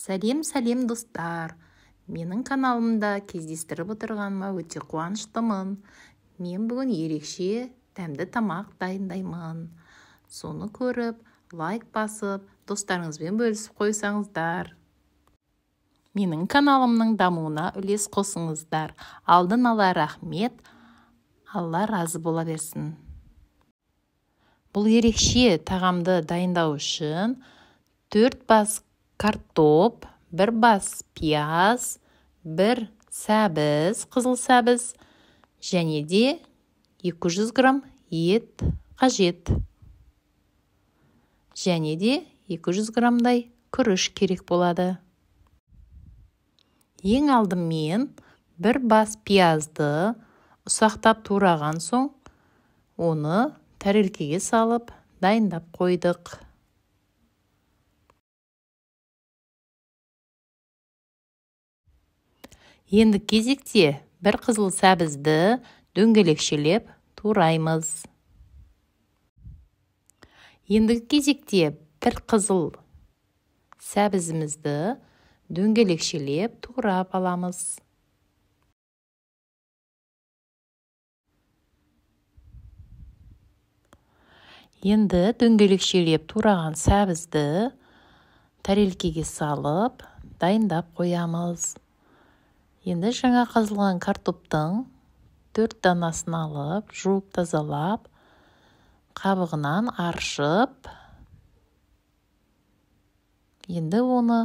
Сәлем, сәлем, достар! Менің каналымда кездестіріп отырғаныма өте қуаныштымын. Мен бүгін ерекше дәмді тамақ дайындаймын. Соны көріп, лайк басып, достарыңызбен бөлісіп қойсаңыздар. Менің каналымның дамуына үлес қосыңыздар. Алдын ала рахмет. Алла разы бола берсін. Бұл ерекше тағамды дайындау үшін 4 бас картоп, 1 бас пияз, 1 сәбіз, қызыл сәбіз және де 200 грамм ет қажет. Және де 200 граммдай күріш керек болады. Ең алдымен 1 бас пиязды ұсақтап тураған соң, оны тәрелкеге салып дайындап қойдық. Енді кезекте бір қызыл сәбізді дөңгелекшелеп тураймыз. Ендігі кезекте бір қызыл сәбізімізді дөңгелекшелеп турап аламыз. Енді дөңгелекшелеп тураған сәбізді тәрелкеге салып дайындап қоямыз. Енді жаңа қазылған картоптың 4 данасын алып, жуып тазалап, қабығынан аршып, енді оны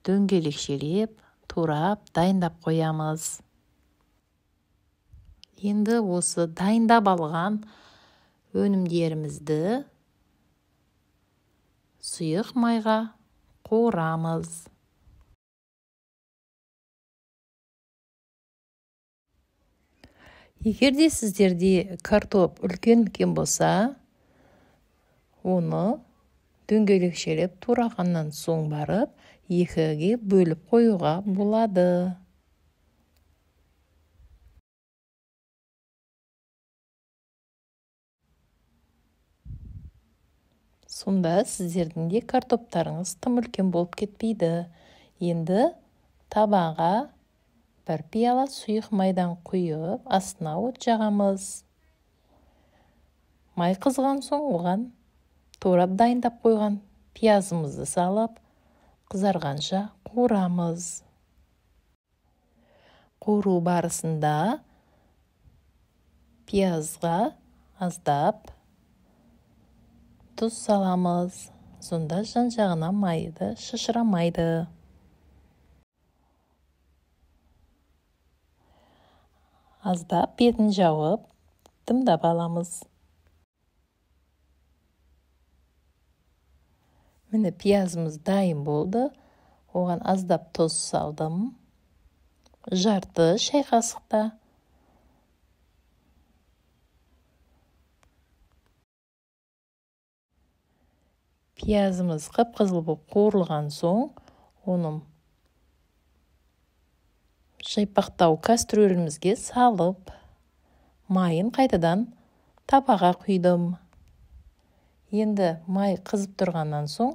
дөңгелекшелеп турап дайындап қоямыз. Енді осы дайындап алған өнімдерімізді сұйық майға қуырамыз. Егер де сіздерде картоп үлкен-үлкен болса, оны дөңгелекшелеп турағаннан соң барып, екіге бөліп қоюға болады. Сонда сіздердің де картоптарыңыз тым үлкен болып кетпейді. Енді табаға бір пиала сұйық майдан құйып, астына от жағамыз. Май қызған соң оған турап дайындап қойған пиязымызды салып, қызарғанша қуырамыз. Қуыру барысында пиязға аздап тұз саламыз. Сонда жан-жағына майды шашырамайды. Аздап бетін жауып, дымдап аламыз. Міне пиязымыз дайын болды. Оған аздап тұз салдым. Жарты шай қасықта. Пиязымыз қып-қызыл болып қуырылған соң, оны жайпақтау кастрюлімізге салып, майын қайтадан табаға құйдым. Енді май қызып тұрғаннан соң,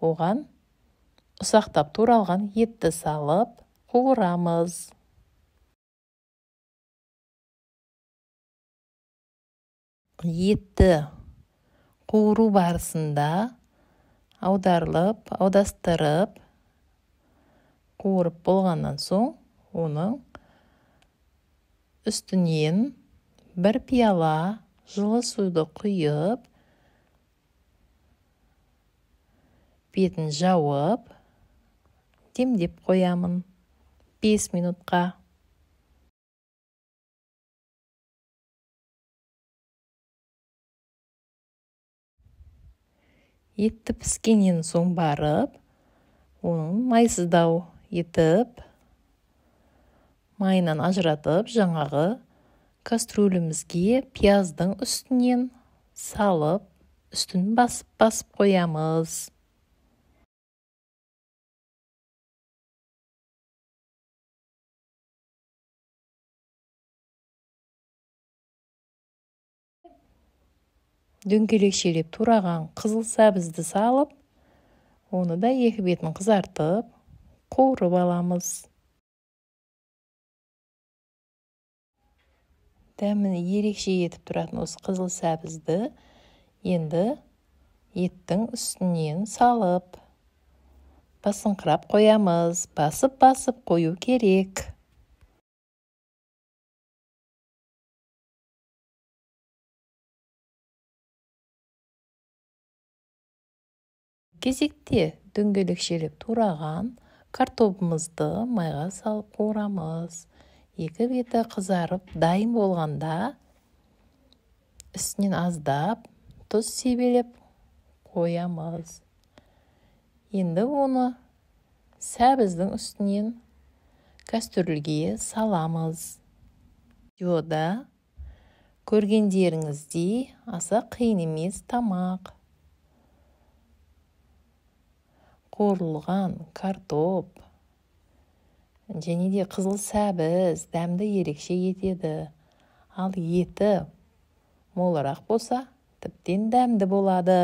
оған ұсақтап туралған етті салып, қуырамыз. Етті қуыру барысында аударылып, аудастырып, қуырып болғаннан соң, оның үстінен бір пиала жылы суды құйып, бетін жауып, демдеп қоямын 5 минутқа. Етті піскеннен соң барып, оның майсыздау етіп, майынан ажыратып, жаңағы кастрюлімізге пияздың үстінен салып, үстін басып-басып қоямыз. Дөңгелекшелеп тураған қызыл сәбізді салып, оны да екі бетін қызартып, қуырып аламыз. Дәмін ерекше етіп тұратын осы қызыл сәбізді енді еттің үстінен салып басыңқырап қоямыз. Басып-басып қою керек. Кезекте дөңгелекшелеп тураған картобымызды майға салып қуырамыз. Екі беті қызарып дайын болғанда үстінен аздап тұз себелеп қоямыз. Енді оны сәбіздің үстінен кәстрөлге саламыз. Видеода көргендеріңіздей аса қиын емес тамақ. Қуырылған картоп және де қызыл сәбіз дәмді ерекше етеді. Ал еті молырақ болса, тіптен дәмді болады.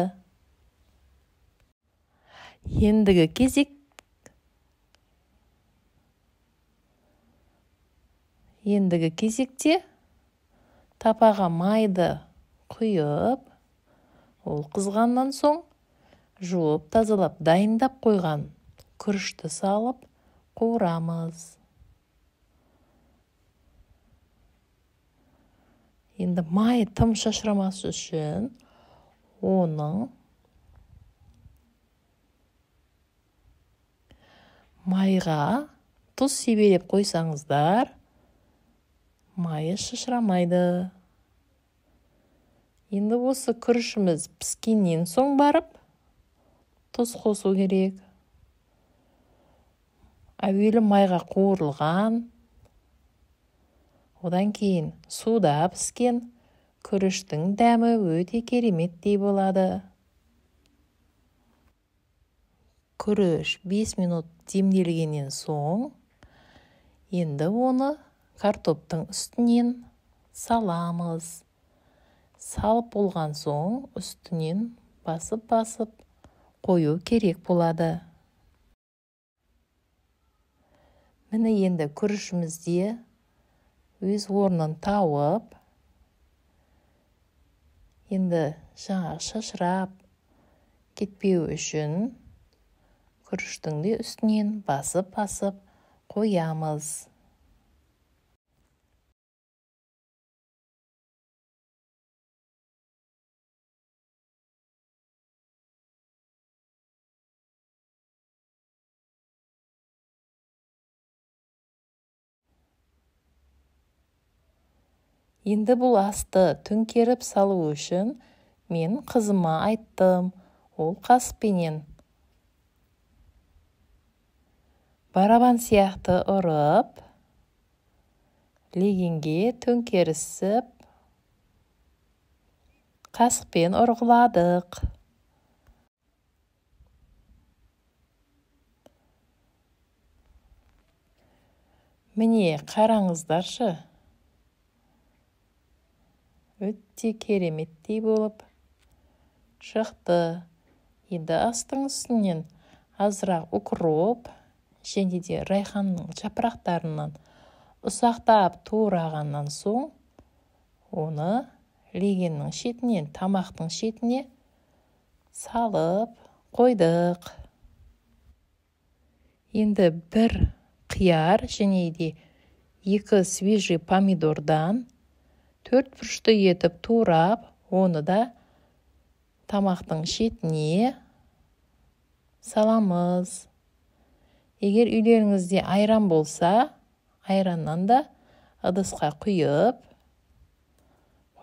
Ендігі кезекте тапаға майды құйып, ол қызғаннан соң жуып, тазалап, дайындап қойған күрішті салып қуырамыз. Енді май тым шашырамас үшін оның майға тұз себелеп қойсаңыздар, майы шашырамайды. Енді осы күрішіміз піскеннен соң барып тұз қосу керек. Әуелі майға қуырылған, одан кейін суда піскен күріштің дәмі өте кереметтей болады. Күріш 5 минут демделгеннен соң, енді оны картоптың үстінен саламыз. Салып болған соң үстінен басып-басып қою керек болады. Міне енді күрішімізде өз орнын тауып, енді жаңағы шашырап кетпеу үшін күріштің де үстінен басып-басып қоямыз. Енді бұл асты төңкеріп салу үшін мен қызыма айттым. Ол қасықпенен барабан сияқты ұрып, легенге төңкерісіп, қасықпен ұрғыладық. Міне, қараңыздаршы. Өте кереметтей болып шықты. Енді астың үстінен азырақ укроп және де райханның жапырақтарынан ұсақтап турағаннан соң, оны легеннің шетінен, тамақтың шетіне салып қойдық. Енді бір қияр және де 2 свежий помидордан 4 бұрышты етіп турап, оны да тамақтың шетіне саламыз. Егер үйлеріңізде айран болса, айраннан да ыдысқа құйып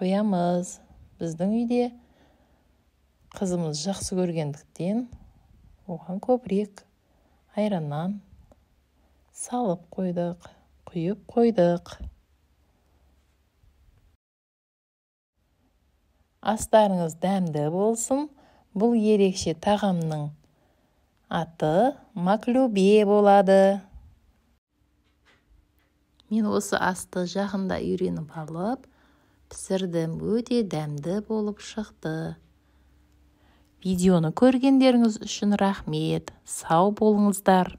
қоямыз. Біздің үйде қызымыз жақсы көргендіктен оған көбірек айраннан салып қойдық, құйып қойдық. Астарыңыз дәмді болсын. Бұл ерекше тағамның аты маклюбе болады. Мен осы асты жақында үйреніп алып, пісірдім. Өте дәмді болып шықты. Видеоны көргендеріңіз үшін рахмет. Сау болыңыздар.